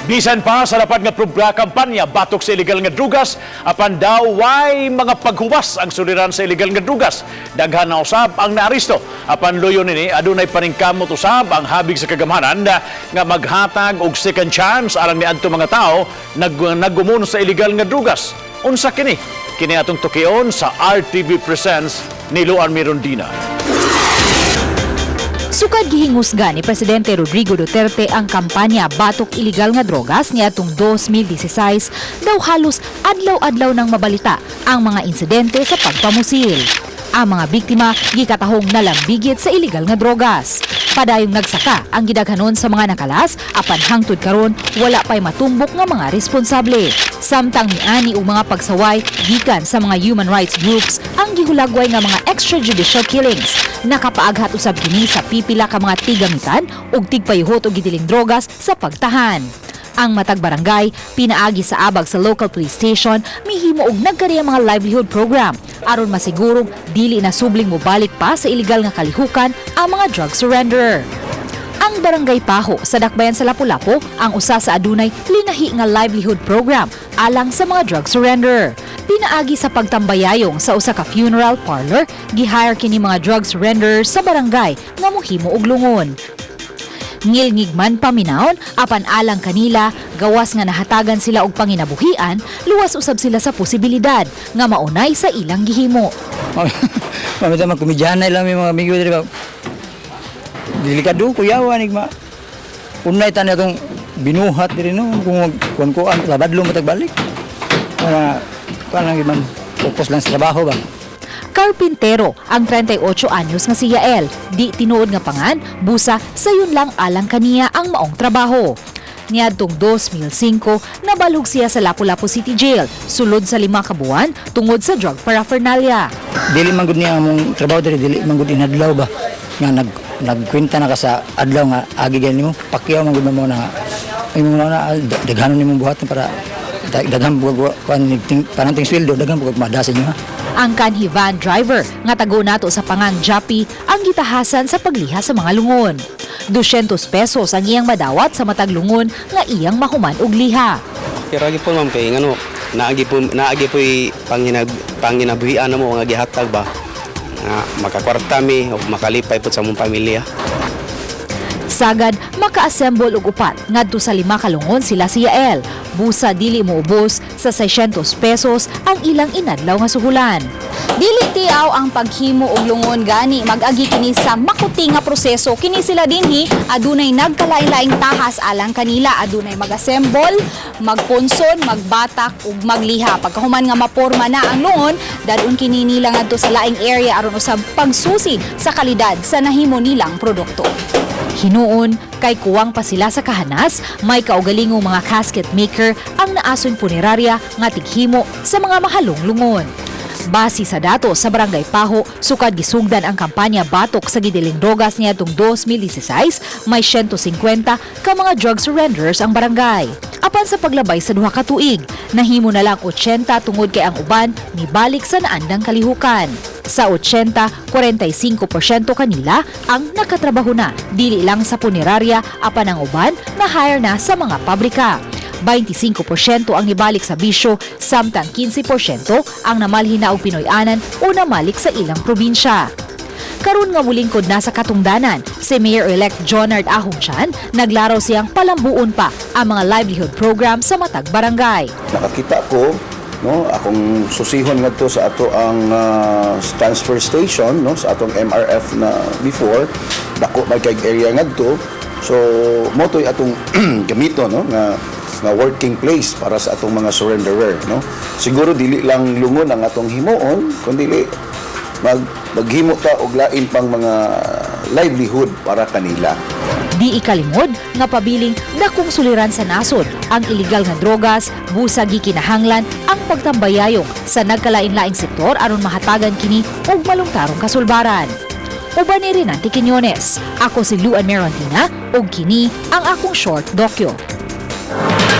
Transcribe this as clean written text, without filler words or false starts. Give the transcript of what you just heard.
Bisan pa sa dapat nga kampanya batok sa illegal nga drugas, apan daw way mga paghuwas ang suliran sa illegal nga drugas. Daghan na usab ang naaresto. Apan luyo nini, adunay paningkamot usab ang habig sa kagamhanan nga maghatag og second chance alang niadto mga tao naggumon sa illegal nga drugas. Unsa kini? Kini atong tukion sa RTV Presents ni Luan Mirondina. Sukad gihingusga ni Presidente Rodrigo Duterte ang kampanya batok illegal nga drogas niadtong 2016, daw halos adlaw-adlaw nang mabalita ang mga insidente sa pagpamusil. Ang mga biktima gikatahong nalambigit sa illegal nga drogas. Padayong nagsaka ang gidaghanon sa mga nakalas, apan hangtod karon wala pay matumbok nga mga responsable. Samtang miani og mga pagsaway gikan sa mga human rights groups ang gihulagway nga mga extrajudicial killings. Nakapaaghat usab kini sa pipila ka mga tigamitan ug tigpayuhot og gidiling drogas sa pagtahan. Ang matag barangay, pinaagi sa abag sa local police station, mihimo og nagkariyang mga livelihood program aron masigurong dili na subling mobalik pa sa illegal nga kalihukan ang mga drug surrenderer. Ang Barangay Paho sa Dakbayan sa Lapu-Lapu ang usa sa adunay linahi nga livelihood program alang sa mga drug surrenderer. Pinaagi sa pagtambayayong sa usa ka funeral parlor, gihire kini mga drug surrenderers sa barangay nga mohimo og lungon. Ngilngig man paminawon, apan alang kanila, gawas nga nahatagan sila og panginabuhian, luwas usab sila sa posibilidad nga maunay sa ilang gihimo. Mamita magkomedyahan na lang may mga amigo diri ba. Delikado kuyawan igma. Unay tan atong binuhat diri, no, kung kuan kuan labadlo mo tagbalik. Mga kuan lang man, focus lang sa trabaho ba. Karpintero ang 38 anyos nga si Yael. Di tinuod nga pangan, busa sayon lang alang kaniya ang maong trabaho. Niadtong 2005, nabalhog siya sa Lapu-Lapu City Jail, sulod sa 5 ka buwan tungod sa drug paraphernalia. Dili man gud niya among trabaho diri, dili man gud inadlaw ba nga nagkwenta na ka sa adlaw nga agi gani nimo pakyaw man gud mo na imong na daghanon nimong buhaton para daghan pug kuan pananting sweldo, daghan pug mada sa inyo ha. Ang kanhi van driver nga tago nato sa pangang Jappy ang gitahasan sa pagliha sa mga lungon. 200 pesos ang iyang madawat sa matag lungon nga iyang mahuman og liha. Pero agi po, ma'am, kay ngano naagi po panginabuhian na mo nga gihatag ba nga makakwarta mi o makalipay po sa among pamilya. Sagad maka-assemble og upat ngadto sa lima ka lungon sila si Yael. Busa dili moubos sa 600 pesos ang ilang inadlaw nga suhulan. Dili tiaw ang paghimo og lungon, gani mag-agi kini sa makuti nga proseso. Kini sila dinhi adunay nagkalain-laing tahas alang kanila. Adunay mag-assemble, magpunson, magbatak ug magliha. Pagkahuman nga maporma na ang lungon, dadun kini nila ngadto sa laing area aron usab pagsusi sa kalidad sa nahimo nilang produkto. Hinuon, kay kuwang pa sila sa kahanas, may kaugalingong mga casket maker ang naason punerarya nga tighimo sa mga mahalong lungon. Base sa datos sa Barangay Paho, sukad gisugdan ang kampanya batok sa gidiling drogas niadtong 2016, may 150 ka mga drug surrenderers ang barangay. Apan sa paglabay sa 2 ka tuig, nahimo na lang 80 tungod kay ang uban nibalik sa naandang kalihukan. Sa 80, 45% kanila ang nakatrabaho na, dili lang sa punerarya, apan ang uban na hire na sa mga pabrika. 25% ang nibalik sa bisyo, samtang 15% ang namalhin na og Pinoy-anan o namalik sa ilang probinsya. Karon nga mulingkod na sa katungdanan si Mayor-elect Jonard Ahong Chan, naglaraw siyang palambuon pa ang mga livelihood program sa matag barangay. Nakakita ko, no, akong susihon ngadto sa ato ang transfer station, no, sa atong MRF na before dako may kay area ngadto, so mo to'y atong gamito, no, nga nga working place para sa atong mga surrenderer, no. Siguro dili lang lungon ang atong himuon, kundi maghimo ta og lain pang mga livelihood para kanila. Di ikalimod nga pabiling dakong suliran sa nasod ang illegal nga drogas, busa gikinahanglan ang pagtambayayong sa nagkalain-laing sektor aron mahatagan kini og malungtarong kasulbaran. Uban ni Renante Quiñones, ako si Luan Merontina ug kini ang akong short dokyo.